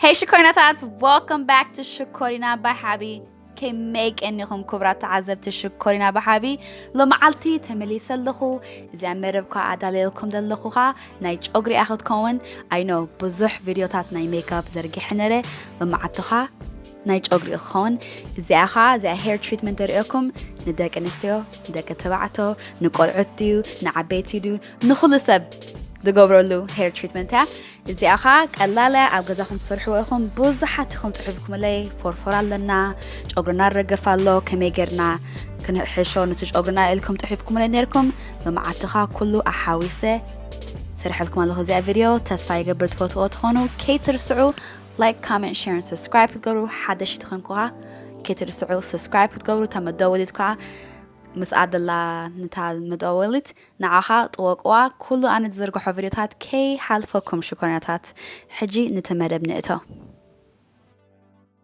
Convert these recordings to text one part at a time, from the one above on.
Hey ሽኮሪናታት፣ welcome back to ሽኮሪና by ሓቢ። ከመይ ቀኒኹም ክቡራት ተዓዘብቲ ሽኮሪና by ሓቢ? ሎመዓልቲ ተመሊሰ ኣለኹ። እዚኣ መደብ ኳ ኣዳለየልኩም ዘለኹ ኳ ናይ ጨጉሪ እያ ክትከውን። I know ብዙሕ ቪድዮታት ናይ ሜክኣፕ ዘርጊሐ ነረ። ሎመዓልቲ ኳ ናይ ጨጉሪ እዩ ክኸውን። እዚኣ ኳ፣ እዚኣ hair treatment እርእየኩም፣ ንደቂ ኣንስትዮ፣ ንደቂ ተባዕቶ፣ ንቆልዑት ድዩ፣ ንዓበይቲ ድዩ፣ ንኹሉ ሰብ ዝገብረሉ hair treatment እያ። እዚኣ ኸኣ ቀላል እያ፣ ኣብ ገዛኹም ትሰርሕዎ ኢኹም። ብዙሓት ኢኹም ጽሒፍኩምለይ፣ ፎርፎር ኣለና፣ ጨጉርና ረገፍ ኣሎ፣ ከመይ ጌርና ክንሕሾ ነቲ ጨጉርና ኢልኩም ጽሒፍኩምለይ ኔርኩም። ሎመዓልቲ ኸኣ ኩሉ ኣሓዊሰ ሰሪሐልኩም ኣለኹ እዚኣ ቪድዮ። ተስፋ ይገብር ትፈትዎ ትኾኑ። ከይትርስዑ like፣ comment፣ share፣ subscribe ክትገብሩ፣ ሓደሽቲ ተኾንኩ ኸኣ ከይትርስዑ subscribe ክትገብሩ፣ እታ መደወሊት ከኣ ምስኣ ደላ ነታ መደወሊት ንዓኻ ጥወቅዋ፣ ኩሉ ኣነ ዝዘርግሖ ቪድዮታት ከይሓልፈኩም ሽኮሪናታት። ሕጂ ነቲ መደብ ንእቶ።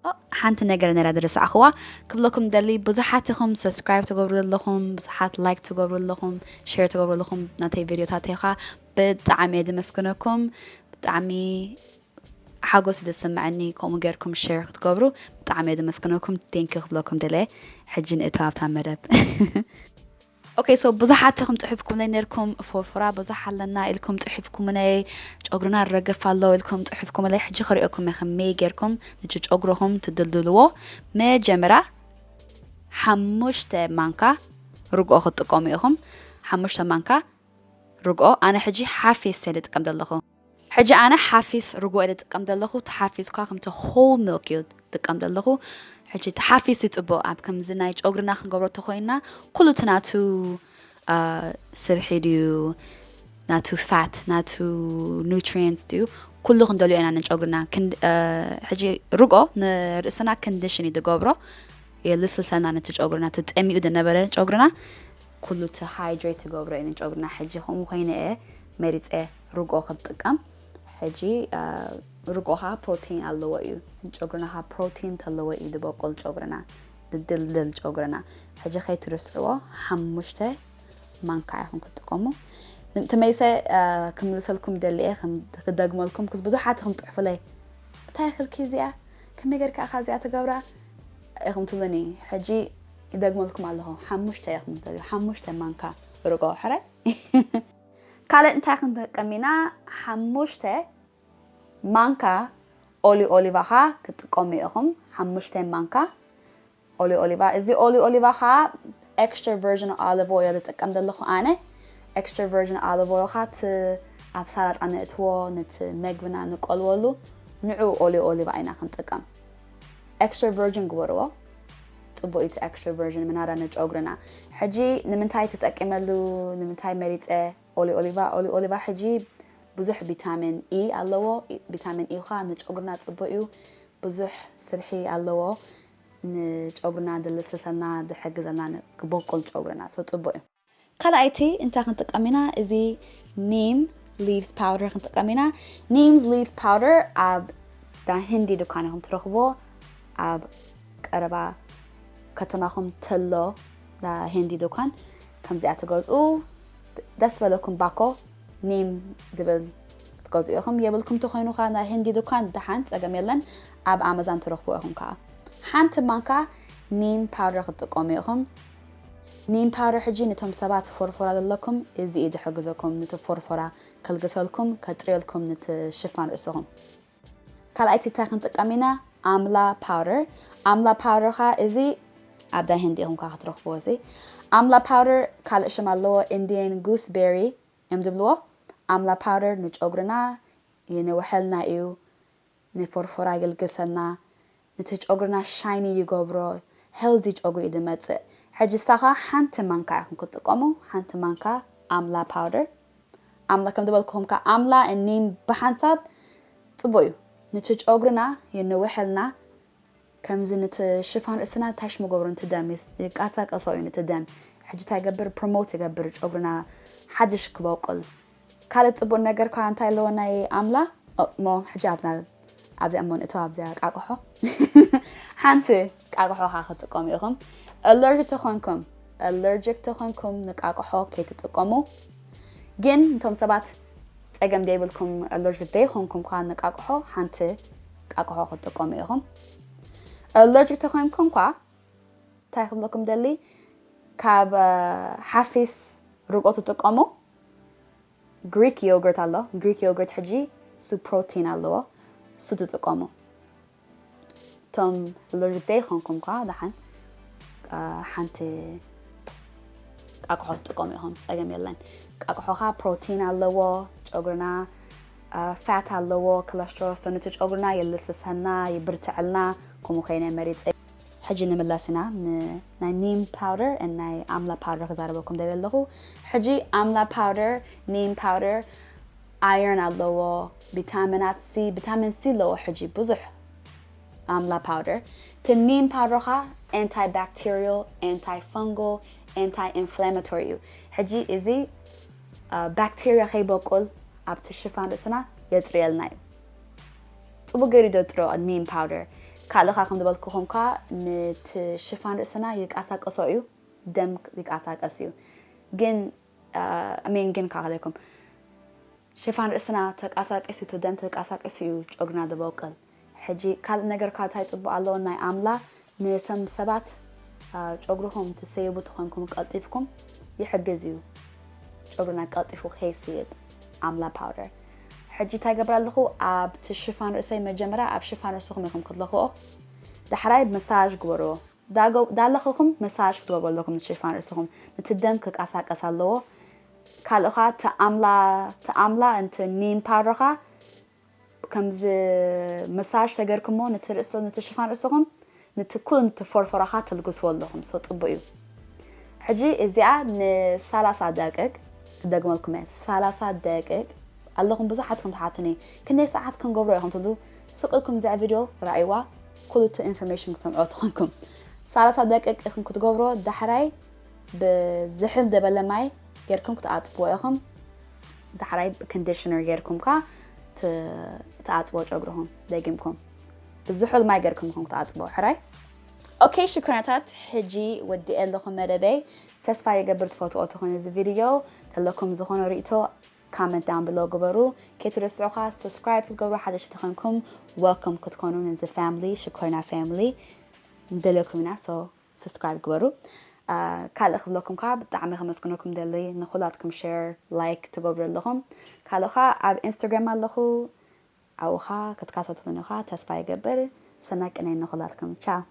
ኦ፣ ሓንቲ ነገር ነራ ዝረሳዕኽዋ ክብለኩም ደሊ፣ ብዙሓት ኢኹም subscribe ትገብሩ ዘለኹም፣ ብዙሓት like ትገብሩ ዘለኹም፣ share ትገብሩ ዘለኹም ናተይ ቪድዮታተይ ኸኣ ብጣዕሚ እየ ዝመስግነኩም። ብጣዕሚ ሓጎስ እዩ ዝስምዐኒ፣ ከምኡ ጌርኩም share ክትገብሩ ብጣዕሚ እየ ዘመስግነኩም። Thank you ክብለኩም ደለ። ሕጂ ንእቶ ኣብታ መደብ። Okay, so ብዙሓት ኢኹም ጽሒፍኩምለይ ኔርኩም፣ ፎርፎራ ብዙሕ ኣለና ኢልኩም ጽሒፍኩምለይ፣ ጨጉርና ረገፍ ኣሎ ኢልኩም ጽሒፍኩምለይ። ሕጂ ክርእየኩም እየ ከመይ ጌርኩም ነቲ ጨጉርኹም ትድልድልዎ። መጀመርያ ሓሙሽተ ማንካ ርግኦ ክትጥቀሙ ኢኹም። ሓሙሽተ ማንካ ርግኦ። ኣነ ሕጂ ሓፊስ እየ ዝጥቀም ዘለኹ። ሕጂ ኣነ ሓፊስ ርግኦ እየ ዝጥቀም ዘለኹ። እቲ ሓፊስ እኳ ከምቲ whole milk እዩ ዝጥቀም ዘለኹ። ሕጂ እቲ ሓፊስ እዩ ጽቡቕ። ኣብ ከምዚ ናይ ጨጉርና ክንገብሮ ተኾይንና፣ ኩሉ እቲ ናቱ፣ አ፣ ስብሒ ድዩ፣ ናቱ fat፣ ናቱ nutrients ድዩ፣ ኩሉ ክንደልዮ ኢና ንጨጉርና። ክን-፣ አ፣ ሕጂ ርግኦ ንርእስና condition እዩ ዝገብሮ። የልስልሰልና ነቲ ጨጉርና፣ እቲ ጸሚኡ ዝነበረ ጨጉርና ኩሉ እቲ hydrate ትገብሮ እዩ ንጨጉርና። ሕጂ ከምኡ ኮይነ እየ መሪጸ ርግኦ ክጥቀም። ሕጂ፣ አ፣ ርግኦ ኸኣ ፕሮቲን ኣለዎ እዩ። ንጨጉርና ኸኣ ፕሮቲን ተለዎ እዩ ዝበቁል ጨጉርና፣ ዝድልድል ጨጉርና። ሕጂ ከይትርስዕዎ፣ ሓሙሽተ ማንካ ኢኹም ክትጥቀሙ። ን-፣ ተመሊሰ፣ አ፣ ክምልሰልኩም ደሊ እየ፣ ክም-፣ ክደግመልኩም፣ ክስ ብዙሓት ኢኹም ጽሑፉለይ። "እንታይ ኢኽልኪ እዚኣ? ከመይ ጌርካ ኢኻ እዚኣ ትገብራ?" ኢኹም ትብሉኒ። ሕጂ ይደግመልኩም ኣለኹ። ሓሙሽተ ኢኹም ትደልዩ። ሓሙሽተ ማንካ ርግኦ ሕራይ። ካልእ እንታይ ክንጥቀም ኢና? ሓሙሽተ ማንካ ኦሊ ኦሊቫ ኸኣ ክትጥቀሙ ኢኹም። ሓሙሽተ ማንካ ኦሊ ኦሊቫ። እዚ ኦሊ ኦሊቫ ኸኣ extra virgin olive oil ዝጥቀም ዘለኹ ኣነ። Extra virgin olive oil ኸኣ እቲ ኣብ ሳላጣ ነእትዎ፣ ነቲ መግብና ንቀልወሉ፣ ንዑ ኦሊ ኦሊቫ ኢና ክንጥቀም። Extra virgin ግበርዎ። ጽቡቕ እዩ እቲ extra virgin ምናዳ ንጨጉርና። ሕጂ ንምንታይ ተጠቂመሉ፣ ንምንታይ መሪጸ ኦሊ ኦሊቫ? ኦሊ ኦሊቫ ሕጂ ብዙሕ ቪታሚን ኢ ኣለዎ። ቪታሚን ኢ ኸኣ ንጨጉርና ጽቡቕ እዩ። ብዙሕ ስብሒ ኣለዎ። ንጨጉርና ድልስልሰልና ድሕግዘልና ን-፣ ክበቁል ጨጉርና። So ጽቡቕ እዩ። ካልኣይቲ እንታይ ክንጥቀም ኢና? እዚ ኒም leaves powder ክንጥቀም ኢና። Neem leaf powder ኣብ ዳ ህንዲ ድኳን ኢኹም ትረኽቦ። ኣብ ቀረባ ከተማኹም ተሎ ዳ ህንዲ ድኳን ከምዚኣ ትገዝኡ። ደስ በለኩም ባኮ ኒም ድብል ክትገዝኡ ኢኹም። የብልኩም ተኾይኑ ኸዓ ናይ ህንዲ ድኳን ደሓን ጸገም የለን። ኣብ ኣማዞን ትረኽቡ ኢኹም ከኣ። ሓንቲ ማንካ ኒም ፓውደር ክትጥቀሙ ኢኹም። ኒም ፓውደር ሕጂ ነቶም ሰባት ፎርፎራ ዘለኩም እዚ እዩ ዝሕግዘኩም፣ ነቲ ፎርፎራ ከልግሰልኩም፣ ከጥርየልኩም ነቲ ሽፋን ርእስኹም። ካልኣይቲ እንታይ ክንጥቀም ኢና? ኣምላ ፓውደር። ኣምላ ፓውደር ኸዓ እዚ ኣብ ዳይ ህንዲ ኢኹም ከኣ ክትረኽብዎ እዚ። ኣምላ ፓውደር ካልእ ሽም ኣለዎ፣ ኢንድየን ጉስቤሪ እዮም ዝብልዎ። ኣምላ ፓውደር ንጨጉርና የንውሐልና እዩ፣ ንፎርፎራ ይልግሰና፣ ነቲ ጨጉርና ሻይኒ ይገብሮ፣ ሄልዚ ጨጉሪ እዩ ዝመጽእ። ሕጂ ንሳ ኸዓ ሓንቲ ማንካ ኢኹም ክትጥቀሙ፣ ሓንቲ ማንካ ኣምላ ፓውደር። ኣምላ ከም ዝበልኩኹም ከኣ ኣምላ ኒም ብሓንሳብ ጽቡቕ እዩ። ነቲ ጨጉርና የንውሐልና፣ ከምዚ ነቲ ሽፋን ርእስና ታሽሙ ገብሮ፣ ነቲ ደም ይስ-፣ ይቃሳቀሶ እዩ ነቲ ደም። ሕጂ እንታይ ይገብር? ፕሮሞት ይገብር ጨጉርና ሓድሽ ክበቁል። ካልእ ጽቡቕ ነገር ከኣ እንታይ ኣለዎ ናይ ኣምላ? ኦ፣ እሞ ሕጂ ኣብና፣ ኣብዚኣ እሞ ንእቶ ኣብዚኣ ቃቅሖ። ሓንቲ ቃቅሖ ከኣ ክትጥቀሙ ኢኹም። ኣለርጂክ ተኾንኩም፣ ኣለርጂክ ተኾንኩም ንቃቅሖ ከይትጥቀሙ። ግን እቶም ሰባት ጸገም ዘይብልኩም፣ ኣለርጂክ ዘይኮንኩም ከኣ ንቃቅሖ ሓንቲ ቃቅሖ ክትጥቀሙ ኢኹም። ኣለርጂክ ተኾይንኩም ኳ እንታይ ክብለኩም ደሊ፣ ካብ ሓፊስ ርጎ ትጥቀሙ። ግሪክ ዮገርት ኣሎ። ግሪክ ዮገርት ሕጂ ሱ ፕሮቲን ኣለዎ፣ ሱ ትጥቀሙ። እቶም ኣለርጂክ ዘይኮንኩም ኳ ደሓን ሓንቲ ቃቅሖ ትጥቀሙ ኢኹም፣ ጸገም የለን። ቃቅሖኻ ፕሮቲን ኣለዎ፣ ጨጉርና ፋት ኣለዎ፣ ኮለስትሮል፣ ነቲ ጨጉርና የልስሰና፣ ይብርትዐልና። ከምኡ ኮይነ መሪፀ። ሕጂ ንምለስ ኢና ናይ ኒም ፓውደር ናይ ኣምላ ፓውደር ክዛረበኩም ደለ ኣለኹ። ሕጂ ኣምላ ፓውደር፣ ኒም ፓውደር፣ ኣይርን ኣለዎ፣ ቪታሚናት ሲ፣ ቪታሚን ሲ ኣለዎ። ሕጂ ብዙሕ ኣምላ ፓውደር፣ እቲ ኒም ፓውደር ኻ antibacterial, antifungal, anti-inflammatory እዩ። ሕጂ እዚ ባክቴርያ ከይበቁል ኣብቲ ሽፋን ርእስና የጽርየልና እዩ። ጽቡቅ ገይሩ ደጥሮ ኒም ፓውደር። ካልእኻ ከም ዝበልኩኹም ካ ነቲ ሽፋን ርእስና ይቃሳቀሶ እዩ፣ ደም ይቃሳቀስ እዩ። ግን ሜን ግን ካለኩም ሽፋን ርእስና ተቃሳቂሱ፣ እቲ ደም ተቃሳቂሱ እዩ ጨጉርና ዝበቁል። ሕጂ ካልእ ነገር ካ እንታይ ጽቡቅ ኣለዎ? ናይ ኣምላ ንሰም ሰባት ጨጉርኹም ትሰይቡ ተኾንኩም ቀልጢፍኩም ይሕግዝ እዩ። ጨጉርና ቀልጢፉ ከይስይብ ኣምላ ፓውደር። ሕጂ እንታይ ገብር ኣለኹ? ኣብቲ ሽፋን ርእሰይ መጀመርያ ኣብ ሽፋን ርእስኹም ኢኹም ክትለኽኦ። ዳሕራይ መሳጅ ግበርዎ። ዳለኽኹም መሳጅ ክትገብሩ ኣለኩም። ሽፋን ርእስኹም ነቲ ደም ክቃሳቀስ ኣለዎ። ካልእኻ ተኣምላ ተኣምላ እንተ ኒም ፓውደርኻ ከምዚ መሳጅ ተገርክሞ ነቲ ርእሶ ነቲ ሽፋን ርእስኹም ነቲ ኩሉ ነቲ ፎርፎራኻ ተልግስዎ ኣለኹም። ሶ ጽቡቅ እዩ። ሕጂ እዚኣ ንሳላሳ ደቅቅ ክደግመልኩም እየ። ሳላሳ ደቅቅ ኣለኹም። ብዙሓትኩም ትሓቱኒ ክንደይ ሰዓት ክንገብሮ ኢኹም ትብሉ። ስቅ ኢልኩም እዚኣ ቪድዮ ረኣይዋ፣ ኩሉ እቲ ኢንፎርሜሽን ክትሰምዕዎ ትኾንኩም። ሳላሳ ደቅቅ ኢኹም ክትገብሮ። ዳሕራይ ብዝሕል ደበለ ማይ ጌርኩም ክትኣጥብዎ ኢኹም። ዳሕራይ ኮንዲሽነር ጌርኩም ካ ትኣጥቦ ጨጉርኹም ደጊምኩም ብዝሑል ማይ ጌርኩም ኢኹም ክትኣጥቦ። ሕራይ ኦኬ ሽኮናታት፣ ሕጂ ወዲኤ ኣለኹ መደበይ። ተስፋ ይገብር ትፈትዎ ትኾኑ እዚ ቪድዮ። ተለኩም ዝኾነ ርእቶ comment down below ግበሩ። ከይትርስዑ ካ ሰብስክራይብ ክትገብሩ ሓደሽቲ ተኾንኩም ወልከም ክትኮኑ ነዚ ፋሚሊ ሽኮና ፋሚሊ ንደልየኩም ኢና። ሶ ሰብስክራይብ ግበሩ። ካልእ ክብለኩም ካ ብጣዕሚ ከመስግነኩም ደሊ ንኩላትኩም ሸር ላይክ ትገብሩ ኣለኹም። ካልእ ካ ኣብ ኢንስታግራም ኣለኹ። ኣብኡ ካ ክትካተቱኒ ካ ተስፋ ይገብር። ሰናይ ቅነ ንኩላትኩም። ቻው።